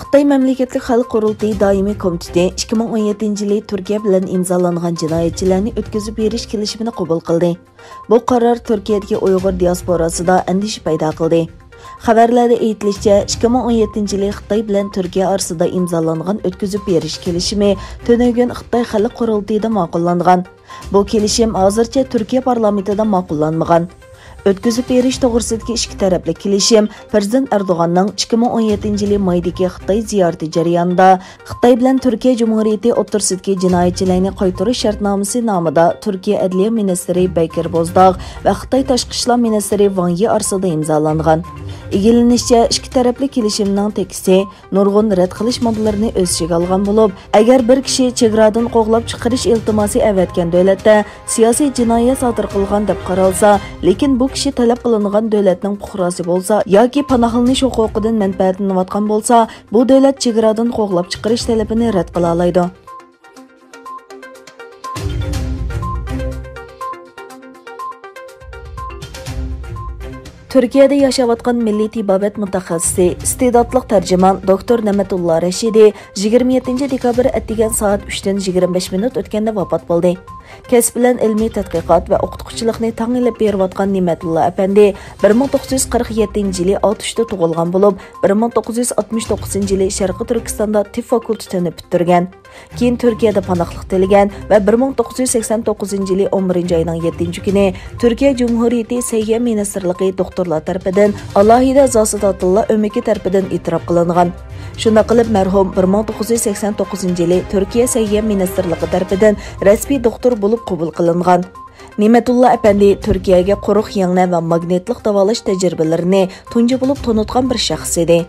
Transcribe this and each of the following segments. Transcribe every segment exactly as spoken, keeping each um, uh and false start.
خىتاي مەملىكەتلىك خەلق قۇرۇلتىيى دائىمىي كومىتېتى ئىككى مىڭ ئون يەتتىنچى يىلى تۈركىيە بىلەن ئىمزالانغان جىنايەتچىلەرنى ئۆتكۈزۈپ بېرىش كېلىشىمىنى قوبۇل قىلدى. بۇ قارار تۈركىيەدىكى ئۇيغۇر دىياسپوراسىدا ئەندىشە پەيدا قىلدى. خەۋەرلەردە ئېيتىلىشىچە، ئىككى مىڭ ئون يەتتىنچى يىلى خىتاي بىلەن تۈركىيە ئارىسىدا ئىمزالانغان ئۆتكۈزۈپ بېرىش كېلىشىمى تۈنۈگۈن خىتاي خەلق قۇرۇلتىيىدا ماقۇللانغان. بۇ كېلىشىم ھازىرچە تۈركىيە پارلامېنتىدا ماقۇللانمىغان. ئۆتكۈزۈپ بېرىش توغرىسىدىكى ئىككى تەرەپلىك كېلىشىم پىرېزىدېنت ئەردوغاننىڭ ئىككى مىڭ ئون يەتتىنچى يىلى مايدىكى خىتاي زىيارىتى جەريانىدا خىتاي بىلەن تۈركىيە جۇمھۇرىيىتى ئوتتۇرىسىدىكى جىنايەتچىلەرنى قايتۇرۇش شەرتنامىسى نامىدا تۈركىيە ئەدلىيە مىنىستىرى بەكىر بوزداغ ۋە خىتاي تاشقى ئىشلار مىنىستىرى ۋاڭ يى ئارىسىدا ئىمزالانغان. ئىگىلىنىشىچە، ئىككى تەرەپلىك كېلىشىمنىڭ تېكىستى نۇرغۇن رەت قىلىش ماددىلىرىنى ئۆز ئىچىگە ئالغان بولۇپ، ئەگەر بىر كىشى چېگرادىن قوغلاپ چىقىرىش ئىلتىماسى ئەۋەتكەن دۆلەتتە سىياسىي جىنايەت سادىر قىلغان دەپ قارالسا، لېكىن بۇ كىشى تەلەپ قىلىنغان دۆلەتنىڭ پۇقراسى بولسا ياكى پاناھلىنىش ھوقۇقىدىن مەنپەئەتلىنىۋاتقان بولسا، بۇ دۆلەت چېگرادىن قوغلاپ چىقىرىش تەلىپىنى رەت قىلالايدۇ. تۈركىيەدە ياشاۋاتقان مىللىي تېبابەت مۇتەخەسسىسى، ئىستېداتلىق تەرجىمان دوكتور نەمەتۇللا رەشىدى يىگىرمە يەتتىنچى دېكابىر ئەتىگەن سائەت ئۈچتىن يىگىرمە بەش مىنۇت ئۆتكەندە ۋاپات بولدى. كەسىپ بىلەن ئىلمىي تەتقىقات ۋە ئوقۇتقۇچىلىقنى تەڭ ئېلىپ بېرىۋاتقان نېمەتۇللا ئەپەندى بىر مىڭ توققۇز يۈز قىرىق يەتتىنچى يىلى ئاتۇشتا تۇغۇلغان بولۇپ، بىر مىڭ توققۇز يۈز ئاتمىش توققۇزىنچى يىلى شەرقىي تۈركىستاندا تىب فاكۇلتېتىنى پۈتتۈرگەن. كېيىن تۈركىيەدە پاناھلىق تىلىگەن ۋە بىر مىڭ توققۇز يۈز سەكسەن توققۇزىنچى يىلى ئون بىرىنچى ئاينىڭ يەتتىنچى كۈنى تۈركىيە جۇمھۇرىيىتى سەھىيە مىنىستىرلىقى دوختۇرلار تەرىپىدىن ئالاھىدە زاسىداتىللا ئۆمىكى تەرىپىدىن ئېتىراپ قىلىنغان. شۇنداق قىلىپ، مەرھۇم بىر مىڭ توققۇز يۈز سەكسەن توققۇزىنچى يىلى تۈركىيە سەھىيە مىنىستىرلىقى تەرىپىدىن رەسمىي دوختۇر بولۇپ قوبۇل قىلىنغان. نېمەتۇللا ئەپەندى تۈركىيەگە قۇرۇق يەڭنە ۋە ماگنىتلىق داۋالاش تەجرىبىلىرىنى تۇنجى بولۇپ تونۇتقان بىر شەخس ئىدى.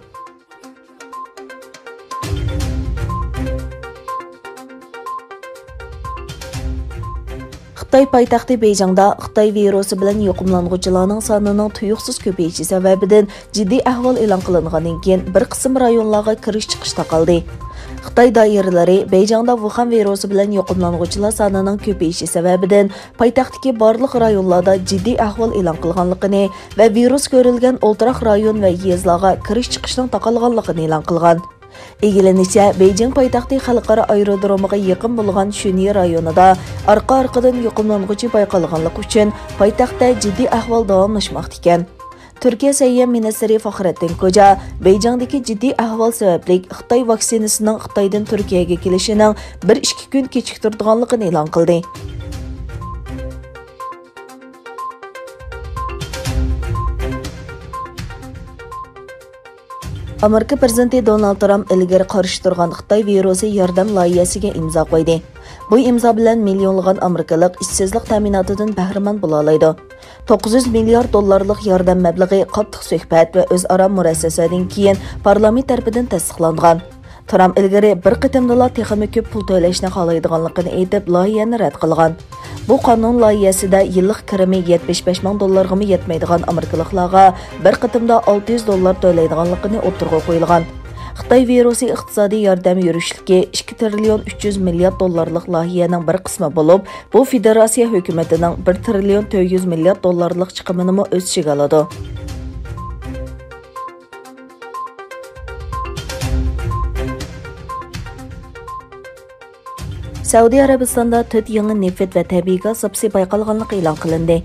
خىتاي پايتەختى بېيجىڭدا خىتاي ۋىرۇسى بىلەن يۇقۇملانغۇچىلارنىڭ سانىنىڭ تۇيۇقسىز كۆپىيىشى سەۋەبىدىن جىددىي ئەھۋال ئېلان قىلىنغاندىن كېيىن، بىر قىسىم رايونلارغا كىرىش چىقىش تاقالدى. خىتاي دائىرىلىرى بېيجىڭدا ۋۇخەن ۋىرۇسى بىلەن يۇقۇملانغۇچىلار سانىنىڭ كۆپىيىشى سەۋەبىدىن، پايتەختتىكى بارلىق رايونلاردا جىددىي ئەھۋال ئېلان قىلغانلىقىنى ۋە ۋىرۇس كۆرۈلگەن ئولتۇراق رايون ۋە يېزىلارغا كىرىش چىقىشنىڭ تاقالغانلىقىنى ئېلان قىلغان. ئىگىلىنىشىچە، بېيجىڭ پايتەختى خەلقئارا ئايرودرومىغا يېقىن بولغان شۈنيې رايونىدا ئارقا-ئارقىدىن يۇقۇملانغۇچى بايقالغانلىقى ئۈچۈن، پايتەختتە جىددىي ئەھۋال داۋاملاشماقتا ئىكەن. تۈركىيە سەھىيە مىنىستىرى فاخرەتتىن كوجا بېيجىڭدىكى جىددىي ئەھۋال سەۋەبلىك خىتاي ۋاكسىنىسىنىڭ خىتايدىن تۈركىيەگە كېلىشىنىڭ بىر ئىككى كۈن كېچىكتۈرىدىغانلىقىنى ئېلان قىلدى. ئامېرىكا پىرېزىدېنتى دونالد ترامپ ئىلگىرى قارشى تۇرغان خىتاي ۋىرۇسى ياردەم لايىھەسىگە ئىمزا قويدى. بۇ ئىمزا بىلەن مىليونلىغان ئامېرىكىلىق ئىشسىزلىق تەمىناتىدىن بەھرىمەن بولالايدۇ. توققۇز يۈز مىليارد دوللارلىق ياردەم مەبلىغى قاتتىق سۆھبەت ۋە ئۆزئارا مۇرەسسەسەدىن كېيىن پارلامېنت تەرىپىدىن تەستىقلانغان. ترامپ ئىلگىرى بىر قېتىمدىلا تېخىمۇ كۆپ پۇل تۆلەشنى خالايدىغانلىقىنى ئېيتىپ، لايىھەنى رەت قىلغان. بۇ قانۇن لايىھەسىدە يىللىق كىرىمى يەتمىش بەش مىڭ دوللارغىمۇ يەتمەيدىغان ئامېرىكىلىقلارغا بىر قېتىمدا ئالتە يۈز دوللار تۆلەيدىغانلىقىنى ئوتتۇرىغا قويۇلغان. خىتاي ۋىرۇسى ئىقتىسادىي ياردەم يۈرۈشلۈكى ئىككى تىرىليون ئۈچ يۈز مىليارد دوللارلىق لايىھەنىڭ بىر قىسمى بولۇپ، بۇ فېدېراتسىيە ھۆكۈمىتىنىڭ بىر تىرىليون تۆت يۈز مىليارد دوللارلىق چىقىمىنىمۇ ئۆز ئىچىگە ئالىدۇ. سەئۇدى ئەرەبىستاندا تۆت يېڭى نېفىت ۋە تەبىئىي گاز زاپىسى بايقالغانلىقى ئېلان قىلىندى.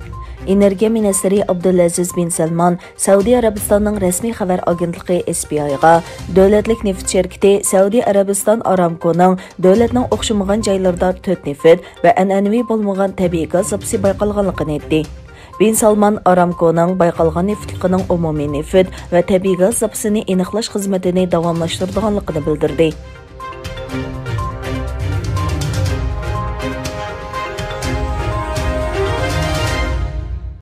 ئېنېرگىيە مىنىستىرى ئابدۇلئەزىز بىن سەلمان سەئۇدى ئەرەبىستاننىڭ رەسمىي خەۋەر ئاگېنتلىقى ئېس پى ئايغا، دۆلەتلىك نېفىت شىركىتى سەئۇدى ئەرەبىستان ئارامكونىڭ دۆلەتنىڭ ئوخشىمىغان جايلىرىدا تۆت نېفىت ۋە ئەنئەنىۋى بولمىغان تەبىئىي گاز زاپىسى بايقالغانلىقىنى ئېيتتى. بىن سالمان ئارامكونىڭ بايقالغان نېفىتلىقىنىڭ ئومۇمىي نېفىت ۋە تەبىئىي گاز زاپىسىنى ئېنىقلاش خىزمىتىنى داۋاملاشتۇرىدىغانلىقىنى بىلدۈردى.